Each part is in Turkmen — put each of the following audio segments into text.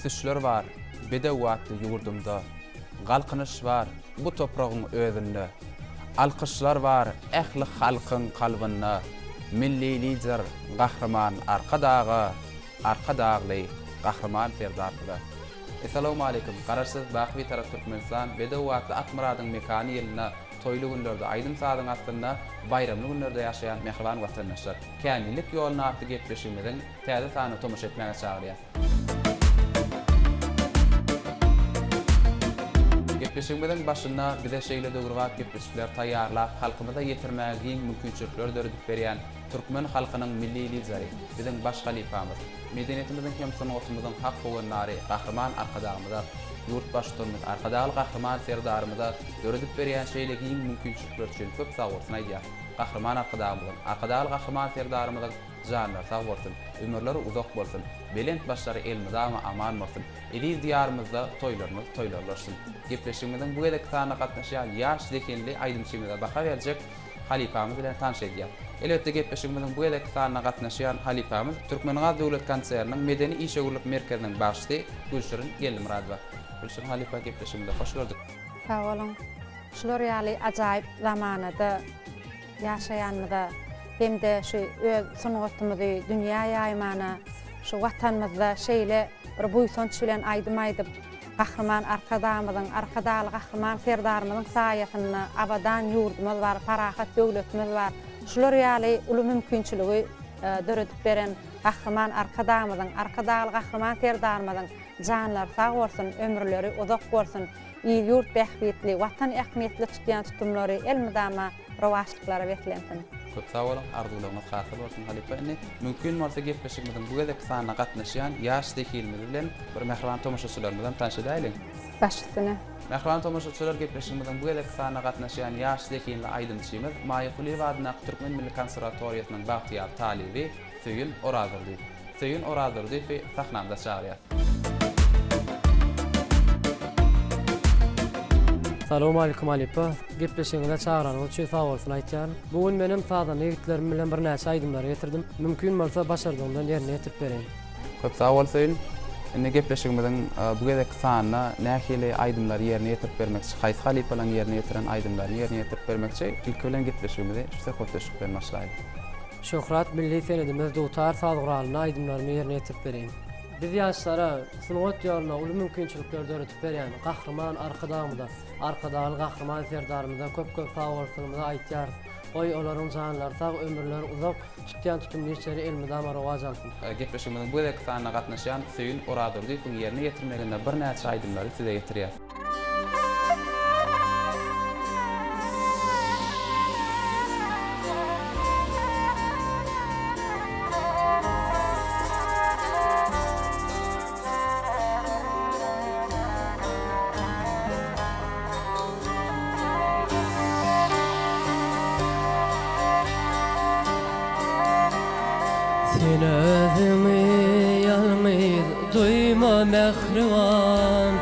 Ösüşler bar bedew atly ýurdumda, Galkynyş bar bu topragyň özünde. Alkyşlar bar ähli halkyň kalbynda, Milli Lider Gahryman Arkadaga, Arkadagly Gahryman Serdarymyza. Essalawmaleýkim, Garaşsyz, baky Bitarap Türkmenistan, bedew atly at myradyň mekany ýylynda toýly günlerde, aýdym-sazyň astynda baýramly günlerde ýaşaýan mähriban watandaşlar! Kämillik ýoluna atly gepleşigimiziň täze sanyna tomaşa etmäge çagyrýas. Gepleşigimiziň başynda bize şeýle döwrebap gepleşikleri taýýarlap, halkymyza ýetirmäge giň mümkinçilikleri döredip berýän türkmen halkynyň Milli Lideri, biziň baş halypamyz, medeniýetimiziň hem sungatymyzyň hak howandary Gahryman Arkadagymyza, Ýurt Baştutanymyz Arkadagly Gahryman Serdarymyza döredip berýän şeýle giň mümkinçilikleri üçin köp sagbolsun aýdýas. Gahryman Arkadagymyzyň, Arkadagly Gahryman Serdarymyzyň Janlary sag bolsun, ömürleri uzak bolsun, belent başlary elmydama aman bolsun, eziz Diýarymyzda toýlarymyz toýlarlaşsyn! Gepleşigimiziň bu gezekki sanyna gatnaşýan ýaş zehinli aýdymçymyza baha berjek halypamyz bilen tanyş edýäs. Elbetde gepleşigimiziň bu gezekki sanyna gatnaşýan halypamyz Türkmengaz döwlet konserniniň medeni işewürlik merkeziniň bagşysy Gülşirin Geldimyradowa. Gülşirin halypa gepleşigimize hoş gördük. Sag boluň. Şular ýaly ajaýyp zamanada ýaşaýanymyza hem-de şu öz sungatymyzy dünýä ýaýmana, şu Watanymyzda şeýle bir buýsanç bilen aýdym aýdyp, Gahryman Arkadagymyzyň, Arkadagly Gahryman Serdarymyzyň saýasynda abadan ýurdumyz bar, parahat döwletimiz bar. Şular ýaly uly mümkinçiligi döredip beren Gahryman Arkadagymyzyň, Arkadagly Gahryman Serdarymyzyň janlary sag bolsun, ömürleri uzak bolsun! Il-ýurt bähbitli, Watan ähmiýetli tutýan tutumlary elmydama rowaçlyklara beslensin! Köp sag boluň, arzuwlaryňyz hasyl bolsun halypa. Indi mümkin bolsa gepleşigimiziň bu gezekki sanyna gatnaşýan ýaş zehinimiz bilen bir mähriban tomaşaçylarymyzam tanyş edäýliň. Baş üstüne. Mähriban tomaşaçylar gepleşigimiziň bu gezekki sanyna gatnaşýan ýaş zehinli aýdymçymyz Maýa Kulyýewa adyndaky Türkmen milli konserwatoriýasynyň bagtyýar talyby Söýün Orazdurdyýew. Söýün Orazdurdyýewi sahnamyza çagyrýas. Salowmalikim halypa. Gepleşigiňize çagyranyňyz üçin sagbolsun aýtýaryn. Bu gün menem sazanda ýigitlerim bilen birnäçe aýdymlary getirdim. Mümkin bolsa başardygymdan ýerine ýetirip bereýin. Köp sag bol Söýün. Indi gepleşigimiziň bu gezekki sanynda nähili aýdymlary ýerine ýetirip bermekçi, haýsy halypalaryň ýerine ýetiren aýdymlaryny ýerine ýetirip bermekçi, ilki bilen gepleşigimizi şu söhbetdeşlik bilen başlaýly. Şöhrat milli senedimiz dutar saz guralynda aýdymlarymy ýerine ýetirip bereýin. Biz ýaşlara sungat ýolunda uly mümkinçilikleri döredip berýän Gahryman Arkadagymyza, Arkadagly Gahryman Serdarymyza köp-köp sagbolsunymyzy aýtýarys. Goý, olaryň janlary sag, ömürleri uzak, tutýan tutumly işleri elmydama rowaç alsyn. Gepleşigimiziň bu gezekki sanyna gatnaşýan Söýün Orazdurdyýewiň ýerine ýetirmeginde birnäçe aýdymlary size ýetirýäs. Sen özüňi ýalňyz duýma mähriban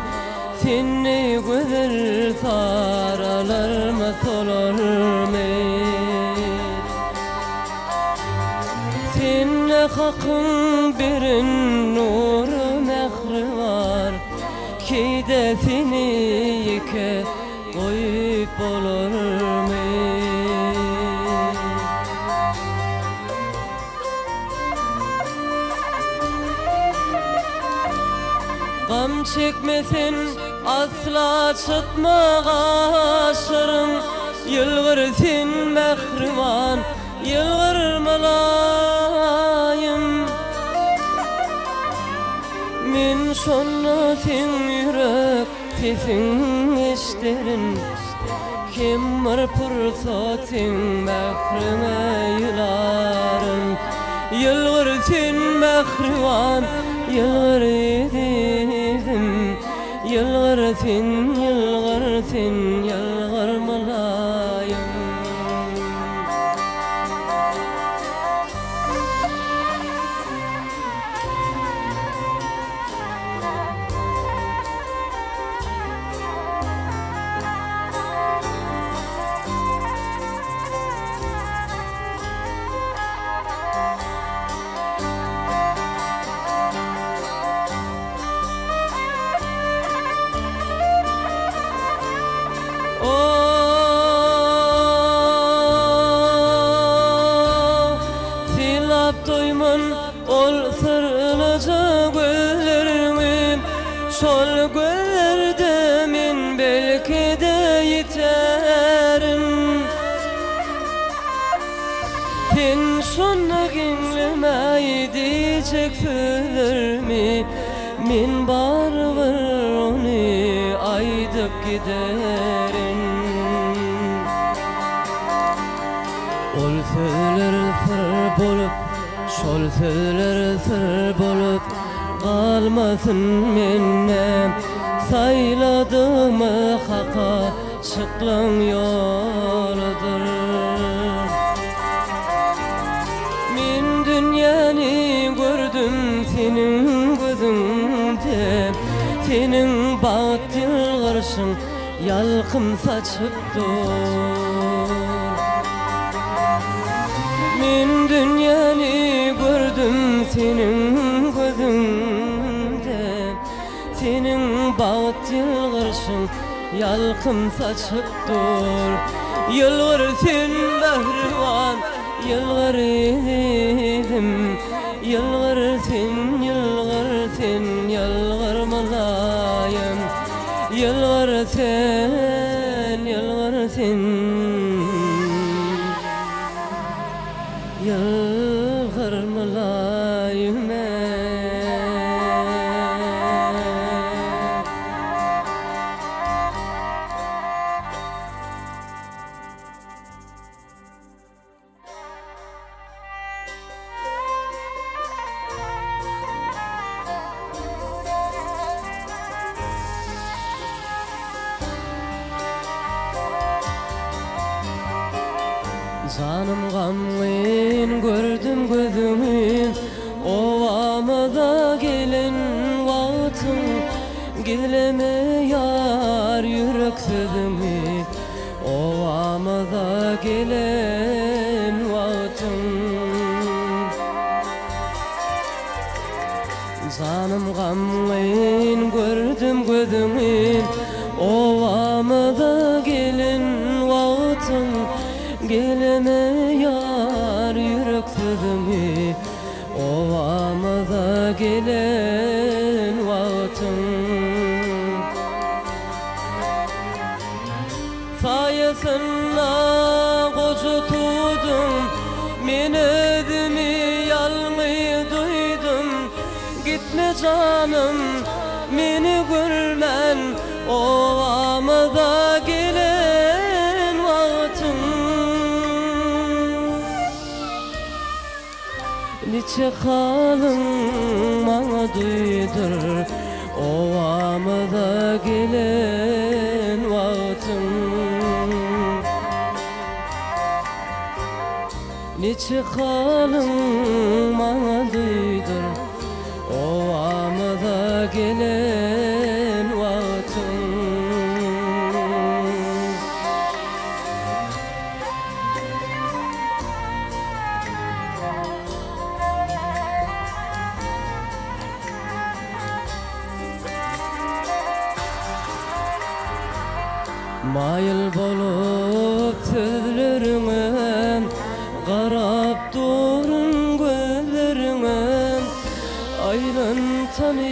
Sende gözel saralarmy solarmy Sende Hakyň beren nury mähri bar Keýde seni ýeke goýup bolarmy. Gam çekme sen asla çytma gaşlaryň Ýylgyr sen mähriban ýylgyr mylaýym Men şonda seň ýürek sesiň eşderin Hem bir pursat seň mähriňe ýylaryn Ýylgyr sen mähriban, ýylgyr ezizim Ýylgyr sen, ýylgyr sen, ýylgyr mylaýym. Synlap doýman ol syrlyja gözleriňi, Şol gözlerde men belki-de ýiterin. Sen şonda geňlemäý diýjek sözlerimi, Men barybir ony aýdyp giderin. Ol sözler syr bolup, şol sözler syr bolup galmasyn mende. Saýladygmy haka çyklaň ýoludyr. Men dünýäni gördüm seniň gözüňde, Seniň bagt ýylgyrşyň ýalkym saçyp dur. Men dünýäni gördüm seniň gözüňde, Seniň bagt ýylgyrşyň ýalkym saçyp dur. Ýylgyr sen mähriban, ýylgyr ezizim, Ýylgyr sen, ýylgyr sen, ýylgyr mylaýym. Ýylgyr sen, ýylgyr sen, Ýylgyr mylaýym. Janym gamgyn gördüm gözüňi Obamyza gelen wagtyň Gizleme ýar ýürek sözüňi Obamyza gelen wagtyň Janym gamgyn gördüm gözüňi Obamyza gelen wagtyň Geleme ýar ýürek sözüňi Obamyza gelen wagtyň. Saýasynda goja tuduň, Men özümi ýalňyz duýdum. Gitme janym, meni görmän, Obamyza gelen wagtyň. Niçe halyň maňa duýdur, Obamyza gelen wagtyň. Niçe halyň maňa duýdur, Obamyza gelen wagtyň. Maýyl bolup sözleriňe, Garap durun gözleriňe, Aýlan tany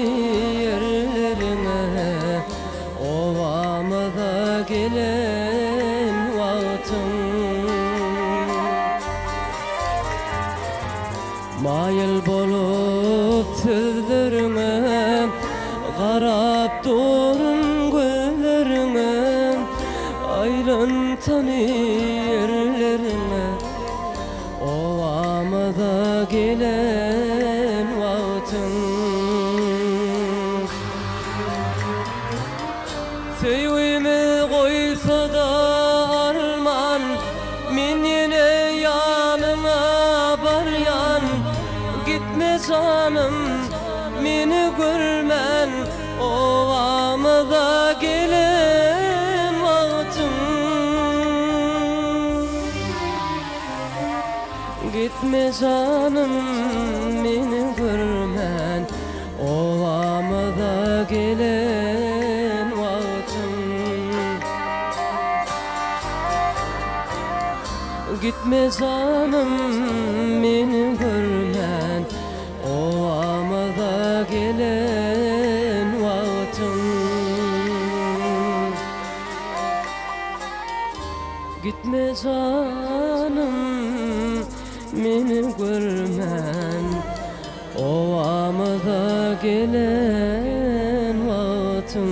ýerleriňe, Obamyza gelen wagtyň. Maýyl bolup sözleriňe, Garap durun gözleriňe, Aýlan tany ýerleriňe, Obamyza gelen wagtyň. Söýgimi goýsa-da arman, Men ýene ýanyňa barýan. Gitme janym, meni görmän, Obamyza gelen wagtyň. Gitme janym, meni görmän, Obamyza gelen wagtyň. Gitme janym meni görmän. Gitme janym meni görmän Obamyza gelen wagtyň.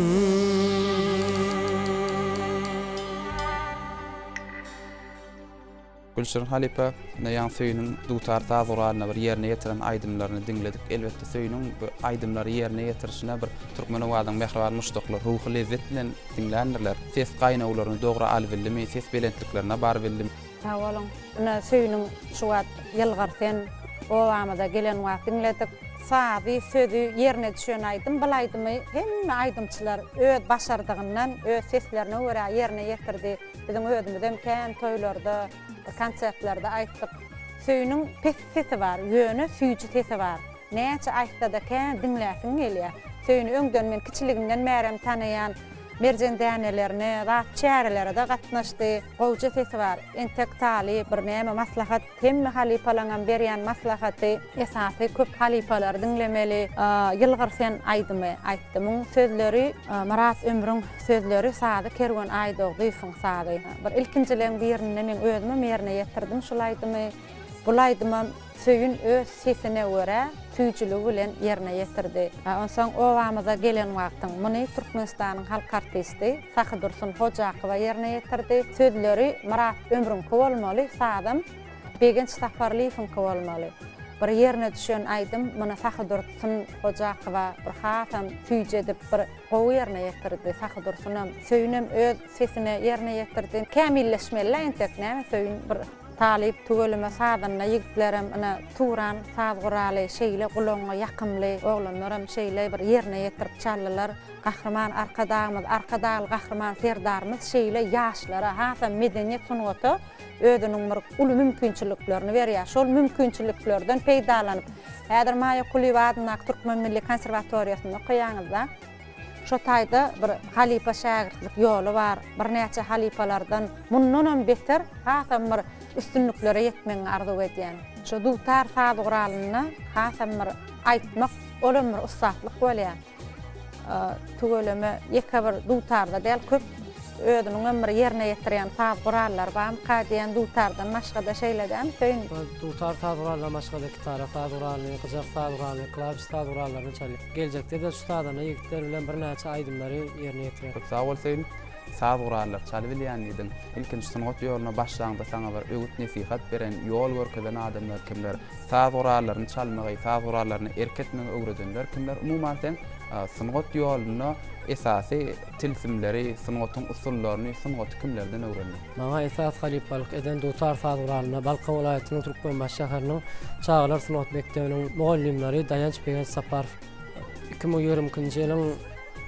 Gülşirin halypa ine ýaňy Söýüniň dutar saz guralynda bir ýerine ýetiren aýdymlaryny diňledik. Elbetde Söýüniň bu aýdymlary ýerine ýetirişine bir Türkmen owazynyň mähriban muşdaklary ruhy lezzet bilen diňländirler. Ses gaýnawlaryny dogry alybildimi, ses belentliklerine barybildimi? Sag boluň. Ine Söýüniň şu wagt Ýylgyr sen obamyza gelen wagt diňledik. Sazy, sözi ýerine düşen aýdym. Bul aýdymy hemme aýdymçylar öz başardygyndan, öz seslerine görä ýerine ýetirdi. Biziň özümizem kän toýlarda, konsertlerde aýtdyk. Söýüniň pes sesi bar, ýöne süýji sesi bar. Näçe aýtsa-da kän diňläsiň gelýär. Söýüni öňden men kiçiliginden bärem tanaýan. Merjen dänelerine, zat çärelere-de gatnaşdy. Gowja sesi bar. Entek talyp, bir näme maslahat, hemme halypalaňam berýän maslahaty, esasy köp halypalary diňlemeli. Ýylgyr sen aýdymy aýtdy. Muň sözleri Myrat Ömrüň sözleri, sazy Kerwen Aýdogdyýewiň sazy. Bir ilkinjileň birinde meň özümem ýerine ýetirdim şul aýdymy. Bul aýdymam Söýün öz sesine görä süýjüligi bilen ýerine ýetirdi. Onsoň obamyza gelen wagtyň muny Türkmenistanyň halk artisti Sahydursun Hojakowa ýerine ýetirdi. Sözleri Myrat Ömrüňki bolmaly, sazam Begenç Saparlyýewiňki bolmaly. Bir ýerine düşen aýdym muny Sahydursun Hojakowa bir hasam süýjedip bir gowy ýerine ýetirdi. Sahydursunam, Söýünem öz sesine ýerine ýetirdi. Kämilleşmeli-dä entek näme Söýün bir Talyp tüweleme sazanda ýigitlerem ine Turan saz guraly şeýle gulagyňa ýakymly oglanlaram şeýle bir ýerine ýetirip çaldylar. Gahryman Arkadagymyz Arkadagly Gahryman Serdarymyz şeýle ýaşlara hasam medeniýet sungata özüniň bir uly mümkinçiliklerini berýär. Şol mümkinçiliklerden peýdalanyp häzir Maýa Kulyýewa adyndaky Türkmen milli konserwatoriýasynda okaýaňyzda. Şo taýda bir halypa-şägirtlik ýoly bar. Birnäçe halypalardan mundanam beter, hasam bir üstünliklere ýetmegiňi arzuw edýän. Şo dutar saz guralynda hasam bir aýtmak, olam bir ussatlyk bolýar. Tüweleme, ýeke bir dutarda däl, köp özüniňem bir ýerine ýetirýän saz gurallary barmyka diýýän, dutardan başga-da şeýle dälmi, Söýün? Dutar saz guralyndan başga-da gitara saz guralyny, gyjak saz guralyny, klawiş saz gurallaryny çalýar. Geljekde-de şu sazanda ýigitler bilen birnäçe aýdymlary ýerine ýetirer. Köp sag bol Söýün. Saz gurallary çalybilýän diýdiň. Ilkinji sungat ýoluna başlaňda saňa bir öwüt-nesihat beren, ýol görkezen adamlar kimler? Saz gurallaryny çalmagy, saz gurallaryna erk etmegi öwredenler kimler? Umuman sen sungat ýolunda esasy tilsimleri, sungatyň usullaryny, sungaty kimlerden öwrendiň? Maňa esasy halypalyk eden dutar saz guralynda Balkan welaýatynyň Türkmenbaşy şäheriniň çagalar sungat mekdebiniň mugallymlary Daýanç Begenç Saparow. 2022-nji ýylyň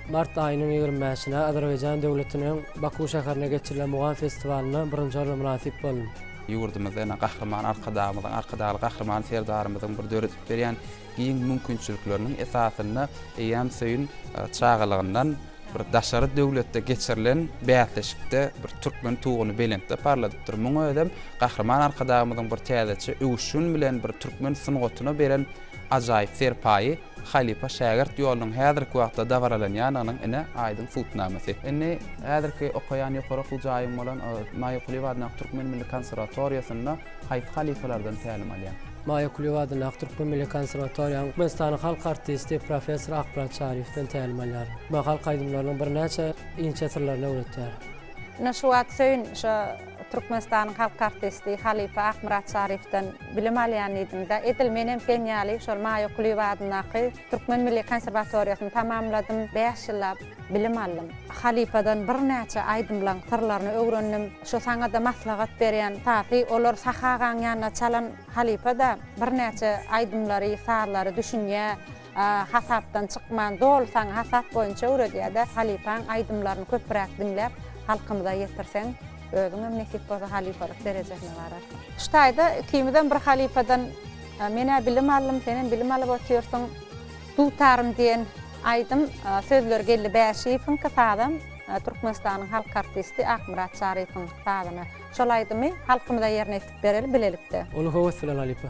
mart aýynyň 25-ine Azerbaýjan döwletiniň Baku şäherinde geçirilen Mugan festiwalynda birinji orna mynasyp boldum. Ýurdumyzda ene Gahryman Arkadagymyzyň, Arkadagly Gahryman Serdarymyzyň bir döredip berýän giň mümkinçilikleriniň esasynda eýýäm Söýün çagalygyndan bir daşary döwletde geçirilen bäsleşikde bir türkmen tuguny belentde parladypdyr. Muň özem Gahryman Arkadagymyzyň bir täzeçe öwüşgin bilen bir türkmen sungatyna beren ajaýyp serpaýy, halypa-şägirt ýolunyň häzirki wagtda dabaralanýandygynyň ine aýdyň subutnamasy. Indi häzirki okaýan ýokary okuw jaýyň bolan Maýa Kulyýewa adyndaky Türkmen milli konserwatoriýasynda haýsy halypalardan tälim alýaň? Maýa Kulyýewa adyndaky Türkmen milli konserwatoriýanyň Türkmenistanyň halk artisti, professor Akmyrat Çaryýewden tälim alýaryn. Maňa halk aýdymlarynyň birnäçe inçe syrlaryny öwretýär. Ine şu wagt Söýün şo Türkmenistanyň halk artisti halypa Akmyrat Çaryýewden bilim alýan diýdiňdä. Edil menem sen ýaly şol Maýa Kulyýewa adyndaky Türkmen milli konserwatoriýasyny tamamladym. Bäş ýyllap bilim aldym. Halypadan birnäçe aýdymlaň syrlaryny öwrendim. Şo saňa-da maslahat berýän Sahy, olar Sahy agaň ýanynda çalan halypa-da birnäçe aýdymlary, sazlary düşünýä. Hasapdan çykman, doly saňa hasap boýunça öwredýär-de. Halypaň aýdymlaryny köpräk diňläp, halkymyza ýetirseň, özüňem nesip bolsa halypalyk derejesine bararsyň. Şu taýda ikimizem bir halypadan men-ä bilim aldym, senem bilim alyp otyrsyň. Dutarym diýen aýdym sözleri Geldi Bäşiýewiňki, sazam Türkmenistanyň halk artisti Akmyrat Çaryýewiň sazyna. Şol aýdymy halkymyza ýerine ýetirip bereli bilelikde. Uly höwes bilen halypa.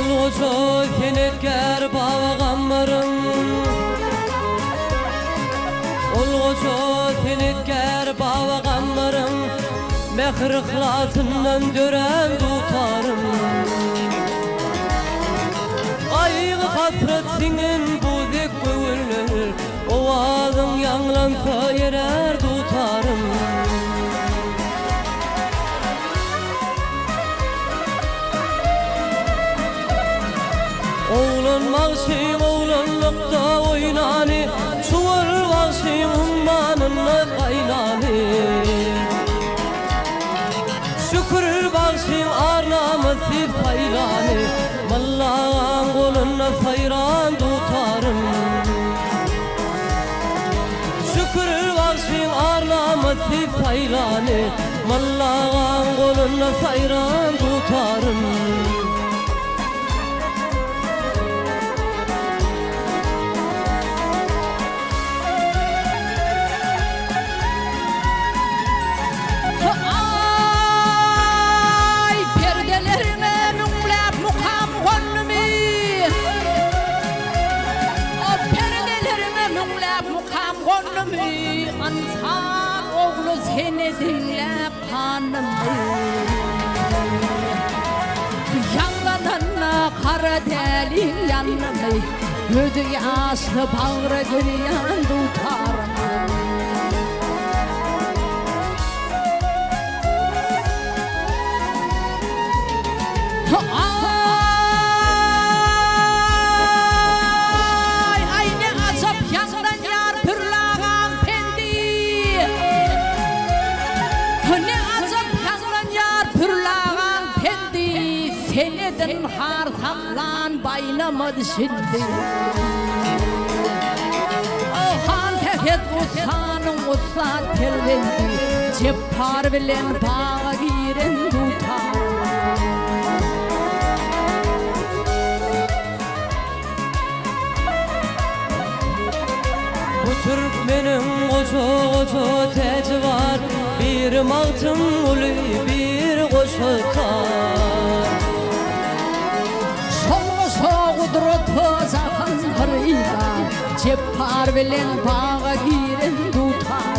Ol goja senetkär Baba Gambaryň Ol goja senetkär Baba Gambaryň Mähir-yhlasyndan dörän dutarym. Gaýgy-hasrat siňen bu dek göwünler, Owazyň ýaňlansa erär dutarym. Oglan bagşyň oglanlykda oýnany, Çuwal bagşyň ummanynda gaýnany. Şükür bagşyň ar-namysy saýlany, Molla agaň golunda saýran dutarym. Şükür bagşyň ar-namysy saýlany, Molla agaň golunda saýran dutarym. Aý, perdeleriňe müňläp mukam gondumy? O perdeleriňe müňläp mukam gondumy? Ynsan ogly seni diňläp gandymy? Ýaňlananda gara däliň ýandymy? Gözi ýaşly bagry girýan dutarym. Aý, aý ne ajap ýaňlanýar Pürli agaň pendi. Ne ajap ýaňlanýar Pürli agaň pendi. Senedin har saklan baýnamaz şindi. Hansähet ussanyň ussat perzendi, Jepbar bilen baga giren dutar. Bu türkmeniň goja-goja täji bar, Biri Magtymguly, biri goşa tar. Şol goşa gudraty jahan hyrydar, Jepbar bilen baga giren dutar.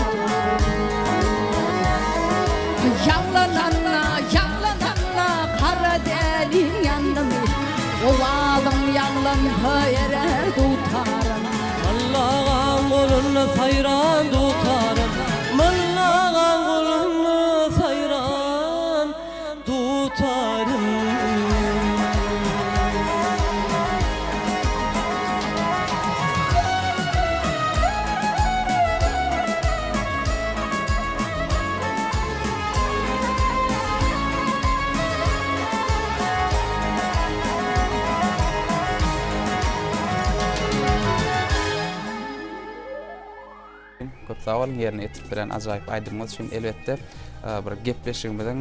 Ýaňlananda, ýaňlananda, Gara däliň ýandymy? Owazyň ýaňlansa erer dutarym. Molla agaň golunda saýran dutarym, Molla agaň golunda saýran dutarym. Köp sag boluň ýerine ýetirip beren ajaýyp aýdymyňyz üçin elbetde bir gepleşigimiziň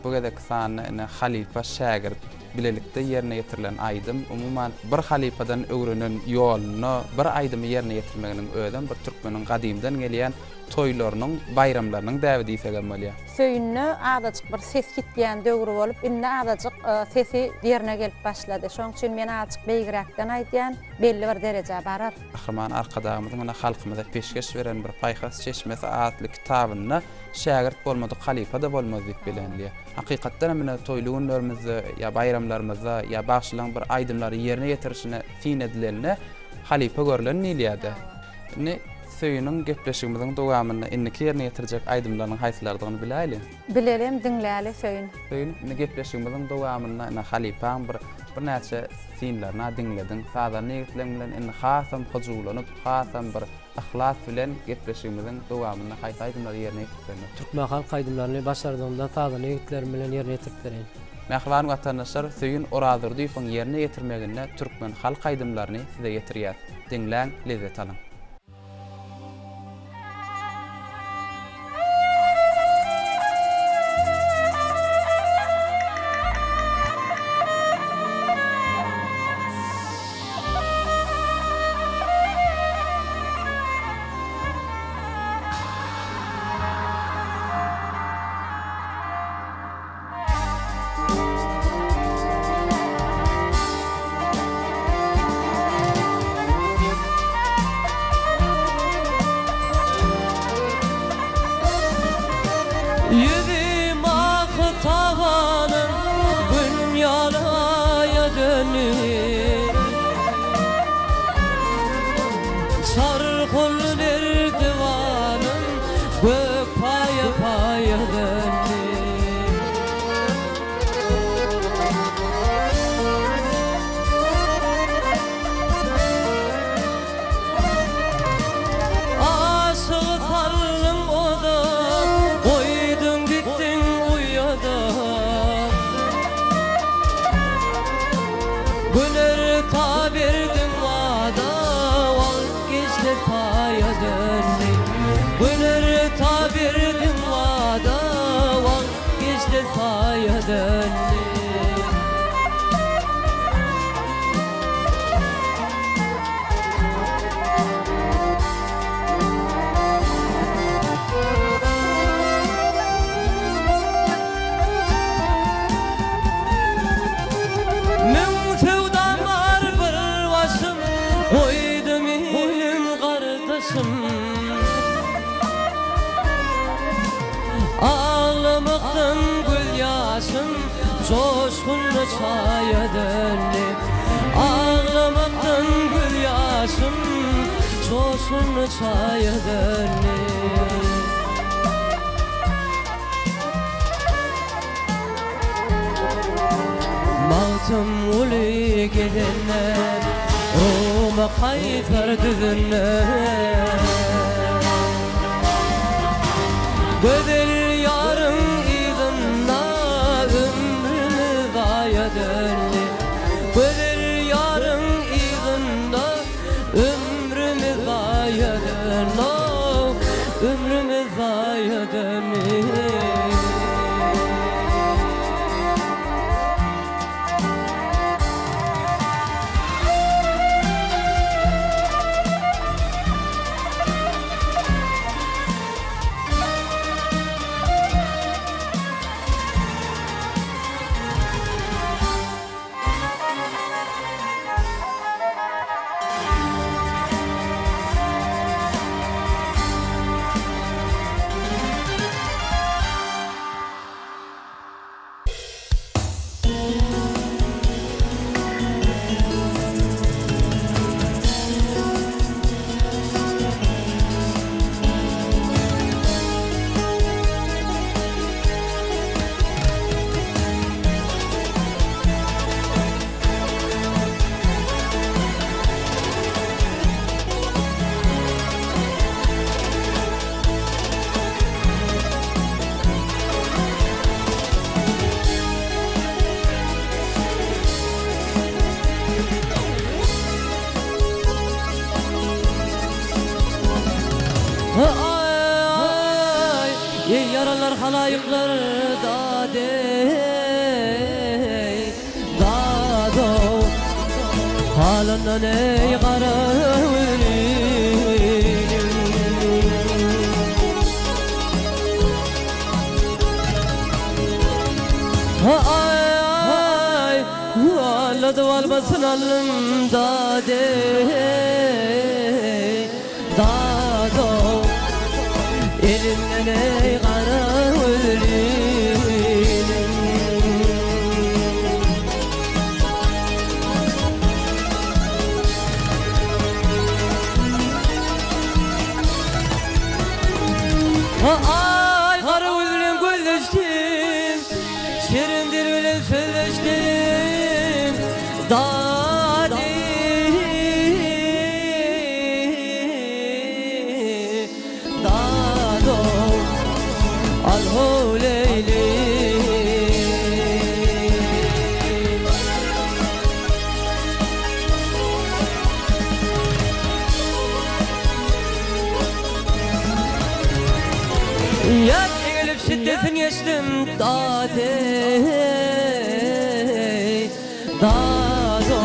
bu gezekki sanynda ine halypa şägirt bilelikde ýerine ýetirilen aýdym umuman bir halypadan öwrenen ýolunda bir aýdymy ýerine ýetirmeginiň özem bir türkmeniň gadymdan gelýän toýlarynyň baýramlarynyň däbi diýsegem bolýar. Söýünde azajyk bir ses ýitýän döwri bolup, indi azajyk sesi ýerine gelip başlady. Şonuň üçin men azajyk beýigräkden aýdýan, belli bir derejä barar. Gahryman Arkadagymyzyň ine halkymyza peşgeş beren bir Paýhas çeşmesi atly kitabynda Şägirt bolmadyk halypa-da bolmaz diýip bellenilýär. Hakykatdan hem ine toýly günlerimizde ýa baýramlarymyzda ýa bagşylaryň bir aýdymlary ýerine ýetirişine syn edilende halypa görlen diýilýär-de. Indi Söýüniň gepleşigimiziň dowamynda indiki ýerine ýetirjek aýdymlarynyň haýsylardygyny biläýliň. Bilelem diňläli Söýün. Söýün, indi gepleşigimiziň dowamynda ine halypaň bir birnäçe synlaryna diňlediň. Sazanda ýigitleň bilen indi hasam hyjuwlanyp, hasam bir yhlas bilen gepleşigimiziň dowamynda haýsy aýdymlary ýerine ýetirip bermek. Türkmen halk aýdymlaryny başardygymdan sazanda ýigitlerim bilen ýerine ýetirip bereýin. Mähriban watandaşlar Söýün Orazdurdyýewiň ýerine ýetirmeginde türkmen halk aýdymlaryny size ýetirýäs. Diňläň, lezzet alyň. Wepaýa döndi. Müň söwdam bar bir başym, Goýdum ilim gardaşym. Aglamakdan göz ýaşym, Joşgunly çaýa döndi. Aglamakdan göz ýaşym, Joşgunly çaýa döndi. Magtymguly gezende, Roma Kaýsar düzünde. Gözel ýaryň yzynda ömrümiz zaýa döndi. Gözel ýaryň yzynda ömrümiz zaýa döndi. Ömrümiz zaýa döndi. Aý, eý ýaralar halaýyklar dad eý, dad-ow. Halyndan eý gara welin. Aý, Alla almasyn alnym dad eý, dad-ow. Elimden eý gara gözlüm. Aý, gara gözlüm gözleşdim, Şirin dil bilen sözleşdim, Dady, dado, al-ho leýlim. Ýat egelip şiddetin geçdim dat eý, dado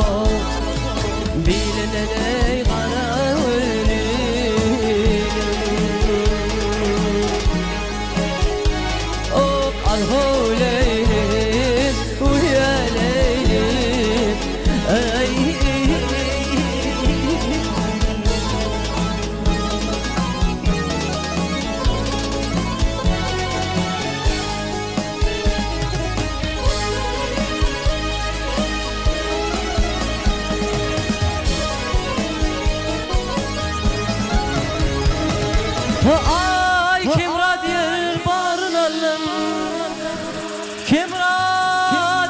Bilinden eý gara ölüm Oh alho leýlim, uýa leýlim Eý. Aý Kemra diýer baryn alym Kemra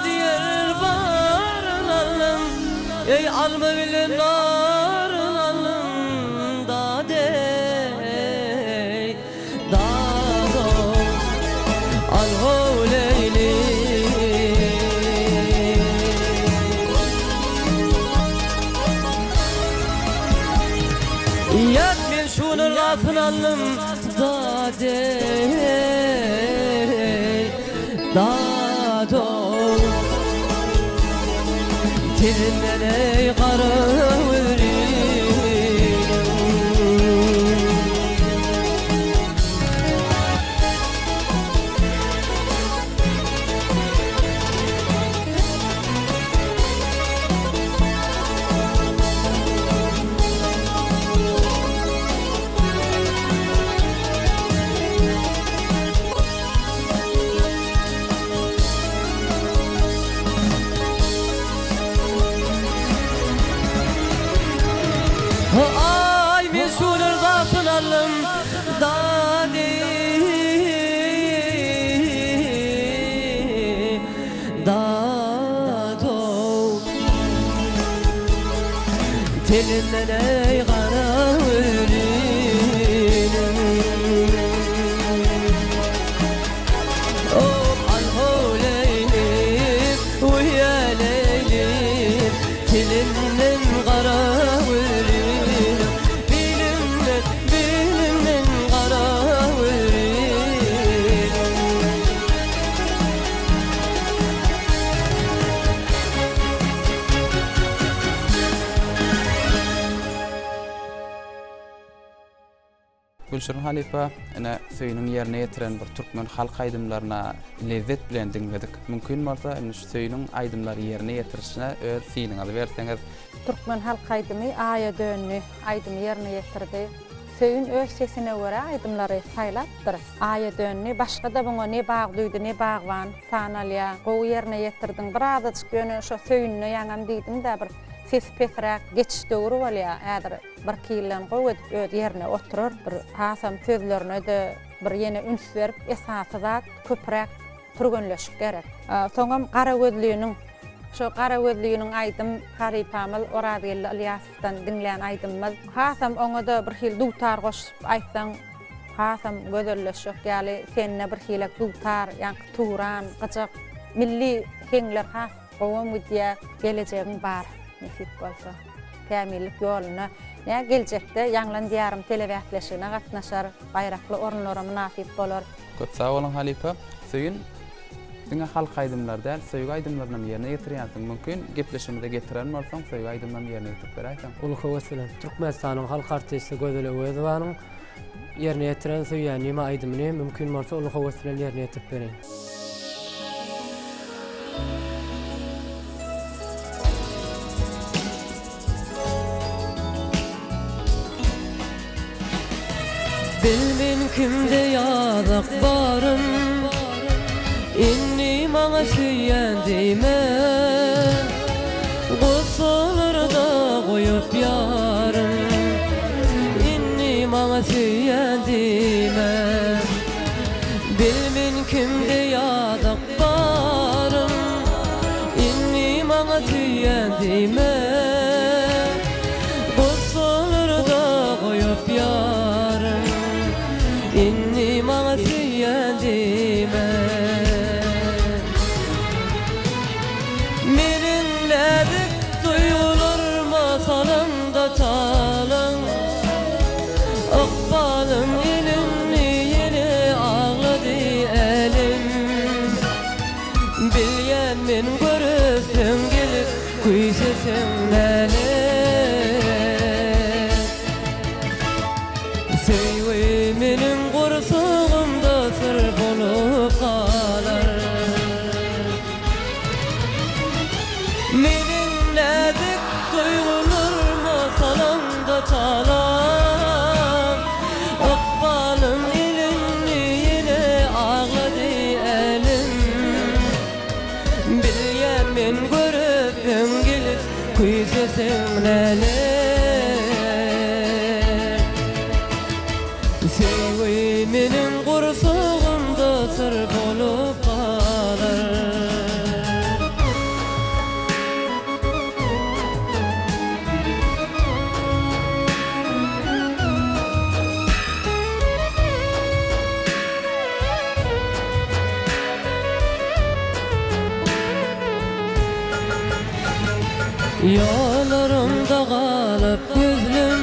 diýer baryn alym Eý alma bilen naryn alym Dad-eý, dad-ow, al-how leýli. Ýat men şuny lasyn aldym, dad-eý. Dado Teninden ey gara gözlünim. Aý men şular zatyn aldym dady Dado Telinden ey gara ölünim Oh alho leýlim Uýa leýlim Telinden gara ölünim Bilimden bilimden gara ölünim. Gülşirin halypa, ine, Söýüniň ýerine ýetiren bir türkmen halk aýdymlaryna lezzet bilen diňledik. Mümkin bolsa, indi şu Söýüniň aýdymlary ýerine ýetirişine öz synyňyzy berseňiz. Türkmen halk aýdymy Aýa döndi aýdymy ýerine ýetirdi. Söýün öz sesine görä aýdymlary saýlapdyr. Aýa döndi. Başga-da muňa ne bag duýdy, ne bagban sanalýar. Gowy ýerine ýetirdiň. Birazajyk ýöne şo söýünde ýaňam diýdim-dä bir sesi pesräk geçiş döwri bolýar. Häzir birki ýyldan gowy edip öz ýerine oturar. Bir hasam sözlerine-de bir ýene üns berip esasy zat köpräk türgenleşik gerek. Soňam Garagözliniň şo Garagözliniň aýdym halypamyz Orazgeldi Ylýasowdan diňlän aýdymymyz. Hasam oňa-da bir hili dutar goşup aýtsaň hasam gözelleşjek ýaly sende bir hilek dutar, ýaňky turan, gyjak, milli heňler has gowam gidýär. Gelejegiň bar, nesip bolsa. Kämillik ýolunda nä geljekde Ýaňlan Diýarym telebäsleşigine gatnaşar, baýrakly orunlara mynasyp bolar. Köp sag boluň halypa. Söýün diňe halk aýdymlary däl, söýgi aýdymlarynam ýerine ýetirýänsiň. Mümkin gepleşigimize getiren bolsaň söýgi aýdymlaryny ýerine ýetirip beräýseň. Uly höwes bilen. Türkmenistanyň halk artisti Gözel Öwezowanyň ýerine ýetiren Söýýän nime aýdymyny mümkin bolsa uly höwes bilen ýerine ýetirip bereýin. Bilmen kimde ýazak baryn Indi maňa söýýän diýme Gussalarda goýup ýaryn Indi maňa söýýän diýme Bilmen kimde ýazak baryn Indi maňa söýýän diýme Gussalarda goýup ýaryn Indi maňa söýýän diýme Meniň näzik duýgularma salaňda talaň Ykbalym elinde ýene aglady älem. Bilýän men göresim gelip küýseseň nälet. Söýgi meniň gursagymda syr bolup galar. Meniň näzik duýgularma salaňda talan. Ykbalym elinde ýene aglady älem. Bilýän men göresim gelip küýseseň näler. Söýgi meniň gursagymda syr bolup galar. Ýollarymda galyp gözlüm,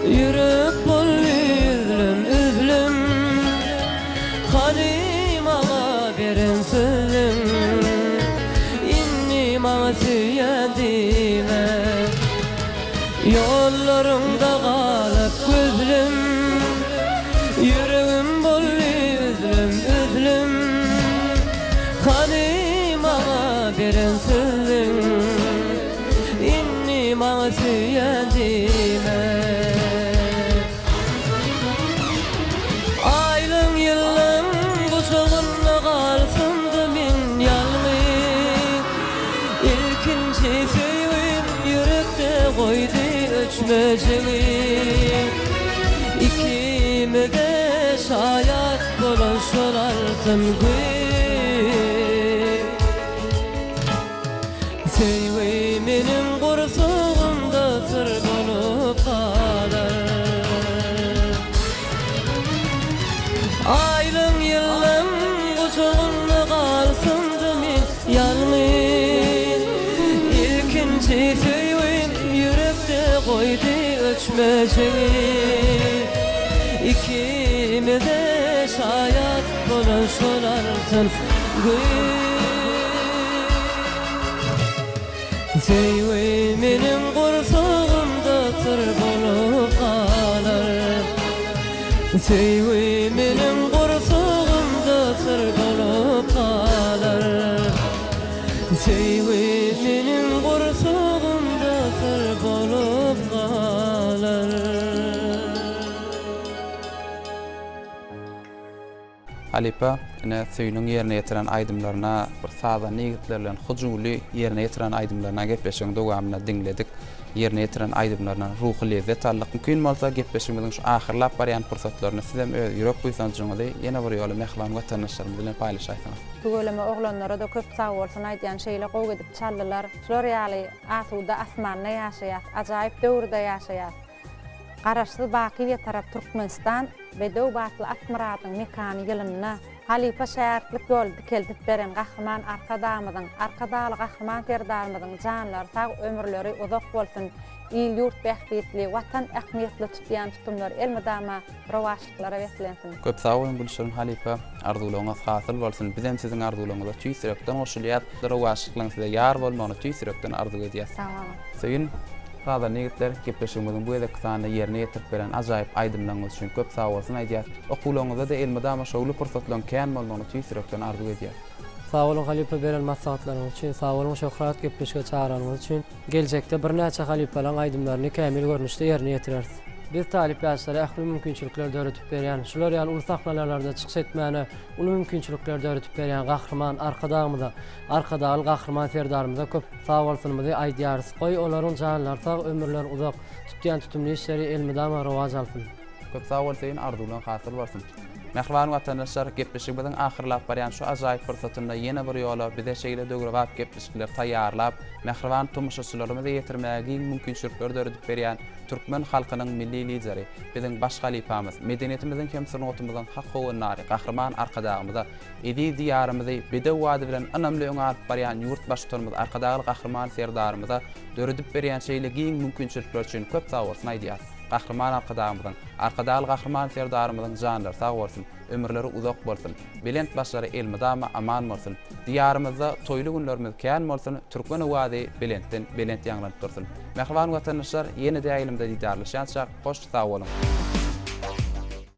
Ýürek boldy üzlüm-üzlüm. Hany maňa. beren sözüň Indi maňa söýýän diýme Ýollaryňda galyp gözlüm Ýüregim boldy üzlüm üzlüm Hany maňa beren sözüň Indi maňa söýýän diýme. Aýlyň ýyllaň gujagynda galsam-da men ýalňyz. Ilkinji söýgim ýürekde goýdy öçmejegi. Ikimize şaýat bolan şol altyn gün. Söýgi meniň gursagymda syr bolup galar. Aýlaň ýyllaň gujagynda galsamda men ýalňyz. Ilkinji söýgim ýürekde goýdy öçmejegi. Ikimize şaýat bolan şol altyn gün. Söýgi meniň gursagymda syr bolup galar. Söýgi meniň gursagymda syr bolup galar. Söýgi meniň gursagymda syr bolup galar. Halypa, ine, Söýüniň ýerine ýetiren aýdymlaryna, bir sazanda ýigitler bilen hyjuwly ýerine ýetiren aýdymlaryna gepleşigiň dowamynda diňledik. Ýerine ýetiren aýdymlaryndan ruhy lezzet aldyk. Mümkin bolsa, gepleşigimiziň şu ahyrlap barýan pursatlarynda sizem öz ýürek buýsanjyňyzy ýene bir ýola mähriban watandaşlarymyz bilen paýlaşaýsaňyz. Tüweleme oglanlarada köp sagbolsun aýdýan şeýle gowy edip çaldylar. Şular ýaly asuda asmanda ýaşaýas ajaýyp döwürde ýaşaýas. Garaşsyz baky Bitarap Türkmenistan bedew batly at-myradyň mekany ýylynda halypa şägirtlik ýoly dikeldip beren Gahryman Arkadagymyzyň, Arkadagly Gahryman Serdarymyzyň janlary sag, ömürleri uzak bolsun, il-ýurt bähbitli, Watan ähmiýetli tutýan tutumlary elmydama rowaçlyklara beslensin! Köp sag boluň Gülşirin halypa, arzuwlaryňyz hasyl bolsun, bizem siziň arzuwlaryňyza tüýs ýürekden goşulýas, rowaçlyklaryň size ýar bolmagyny tüýs ýürekden arzuw edýäs. Sag boluň. Söýün. Sazanda ýigitler, gepleşigimiziň bu gezekki sanynda ýerine ýetirip beren ajaýyp aýdymlaryňyz üçin köp sagbolsun aýdýas. Okuwlaryňyzda-da elmydama şowly pursatlaryň kän bolmagyny tüýs ýürekden arzuw edýäs. Sag boluň halypa beren maslahatlaryňyz üçin, sag boluň Şöhrat gepleşige çagyranyňyz üçin. Geljekde birnäçe halypalaň aýdymlaryny kämil görnüşde ýerine ýetireris. Biz talyp ýaşlara ähli mümkinçilikleri döredip berýän, şular ýaly uly sahnalalarda çykyş etmäne uly mümkinçilikleri döredip berýän Gahryman Arkadagymyza, Arkadagly Gahryman Serdarymyza köp sagbolsunymyzy aýdýarys. Goý, olaryň janlary sag, ömürleri uzak, tutýan tutumly işleri elmydama rowaç alsyn. Köp sag bol Söýün arzuwlaň hasyl bolsun. Mähriban watandaşlar, gepleşigimiziň ahyrlap barýan şu ajaýyp pursatynda ýene bir ýola bize şeýle döwrebap gepleşikleri taýýarlap, mähriban tomaşaçylarymyza ýetirmäge giň mümkinçilikleri döredip berýän türkmen halkynyň Milli Lideri, biziň baş halypamyz, medeniýetimiziň hem sungatymyzyň hak howandary Gahryman Arkadagymyza, Eziz Diýarymyzy bedew bady bilen ynamly öňe alyp barýan ýurt Baştutanymyz Arkadagly Gahryman Serdarymyza döredip berýän şeýle giň mümkinçilikler üçin köp sagbolsun aýdýarys. Gahryman Arkadagymyzyň, Arkadagly Gahryman Serdarymyzyň janlary sag bolsun, ömürleri uzak bolsun, belent başlary elmydama aman bolsun! Diýarymyzda toýly günlerimiz kän bolsun, türkmen owazy belentden belent ýaňlanyp dursun! Mähriban watandaşlar, ýene-de ýaýlymda didarlaşýançak, hoş sag boluň!